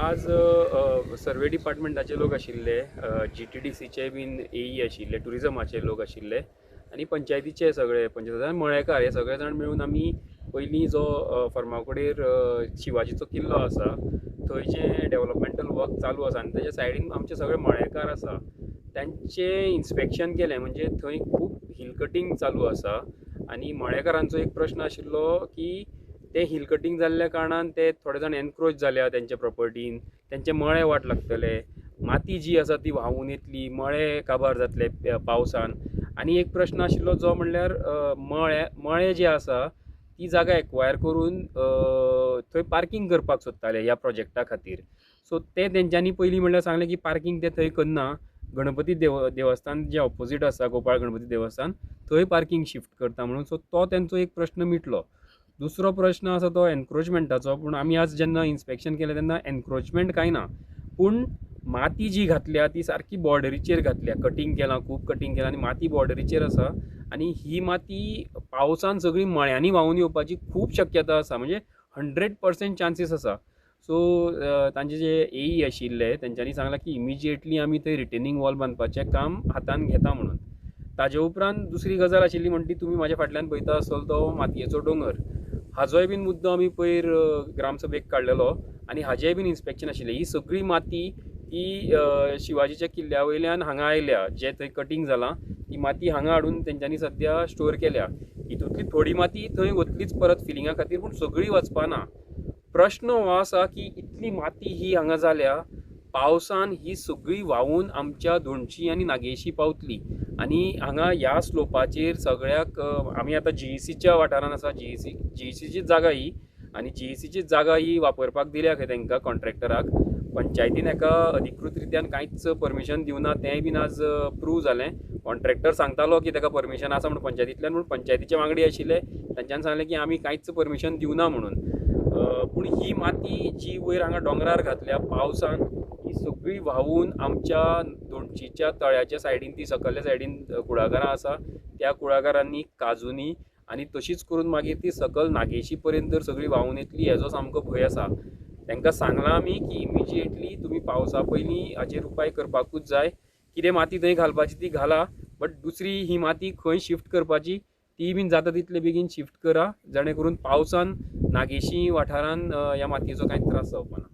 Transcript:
आज सर्वे डिपार्टमेंटाचे लोक आशिल्ले, GTDCचे बीन AE आशिल्ले, टुरिजमाचे लोक आशिल्ले आनी पंचायतीचे सगळे पंचायत मळेकार हे सगळे जाण मेळून आमी पयलीं जो फर्मागुडयेर शिवाजीचो किल्लो आसा थंय जें डेवलपमेंटल वर्क चालू आसा आनी तेज्या सायडीन आमचे सगळे मळेकार आसा तांचें इन्स्पेक्शन केलें. म्हणजे थंय खूब हिल कटींग चालू आसा आनी मळेकारांचो एक प्रश्न आशिल्लो की ते हिल कटींग जाल्ल्या कारणान ते थोडे जाण एनक्रोच जाल्या तेंच्या प्रॉपर्टीन, तेंचे मळे वाट लागतले, माती जी आसा ती व्हांवून येतली, मळे काबार जातले पावसान. आनी एक प्रश्न आशिल्लो जो म्हणल्यार मळे जे आसा ती जागा एक्वायर करून थंय पार्कींग करपाक सोदताले ह्या प्रोजेक्टा खातीर. सो ते तेंच्यांनी पयलीं म्हणल्यार सांगलें की पार्कींग ते थंय करना, गणपती देवस्थान जें ऑपोजीट आसा गोपाळ गणपती देवस्थान थंय पार्कींग शिफ्ट करता म्हणून. सो तो तेंचो एक प्रश्न मिटलो. दुसरो प्रश्न आसा तो एनक्रोचमेंटाचो. पूण आमी आज जेन्ना इन्स्पेक्शन केलें तेन्ना एनक्रोचमेंट कांय ना, पूण माती जी घातल्या ती सारकी बॉर्डरीचेर घातल्या, कटींग केलां, खूब कटींग केलां आनी माती बॉर्डरीचेर आसा आनी ही माती पावसान सगळी मळ्यांनी व्हांवून येवपाची खूब शक्यता आसा, म्हणजे 100% चान्सीस आसा. सो तांचे जे AE आशिल्ले तेंच्यांनी सांगलां की इमिजिएटली आमी थंय रिटेनिंग वॉल बांदपाचें काम हातान घेता म्हणून. ताजे उपरांत दुसरी गजाल आशिल्ली म्हणटी तुमी म्हाज्या फाटल्यान पळयता आसतलो तो मातयेचो दोंगर, हाजोय बीन मुद्दो आमी पयर ग्रामसभेक काडलेलो आनी हाजेय बीन इन्स्पेक्शन आशिल्लें. ही सगळी माती ही शिवाजीच्या किल्ल्या वयल्यान हांगा आयल्या, जे थंय कटींग जालां ती माती हांगा हाडून तेंच्यांनी सद्या स्टोर केल्या. हितूंतली थोडी माती थंय वतलीच परत फिलिंगा खातीर, पूण सगळी वचपाना. प्रश्न हो आसा की इतली माती ही हांगा जाल्या, पावसान ही सगळी व्हांवून आमच्या धोणशी आनी नागेशी पावतली आनी हांगा ह्या स्लोपाचेर सगळ्याक आमी आतां GECच्या वाठारान आसा, GECची जागा ही आनी GECची जागा ही वापरपाक दिल्या खंय तांकां कॉन्ट्रॅक्टराक. पंचायतीन हेका अधिकृत रित्यान कांयच परमिशन दिवना, तेंय बीन आज प्रूव जालें. कॉन्ट्रॅक्टर सांगतालो की ताका परमिशन आसा म्हणून पंचायतींतल्यान, पूण पंचायतीचे वांगडी आशिल्ले तांच्यान सांगलें की आमी कांयच परमिशन दिवना म्हणून. पूण ही माती जी वयर हांगा दोंगरार घातल्या पावसान ही सगळी व्हांवून आमच्या दोणशीच्या तळ्याच्या सायडीन, ती सकयल्या सायडीन कुळागरां आसा त्या कुळागरांनी काजूनी आनी तशीच करून मागीर ती सकयल नागेशी पर्यंत तर सगळी व्हांवून येतली हेजो सामको भंय आसा. तांकां सांगलां आमी की इमिजिएटली तुमी पावसा पयलीं हाचेर उपाय करपाकूच जाय. कितें माती थंय घालपाची ती घाला, बट दुसरी ही माती खंय शिफ्ट करपाची ती बीन जाता तितले बेगीन शिफ्ट करा, जेणे करून पावसान नागेशी वाठारान ह्या मातयेचो कांय त्रास जावपा ना.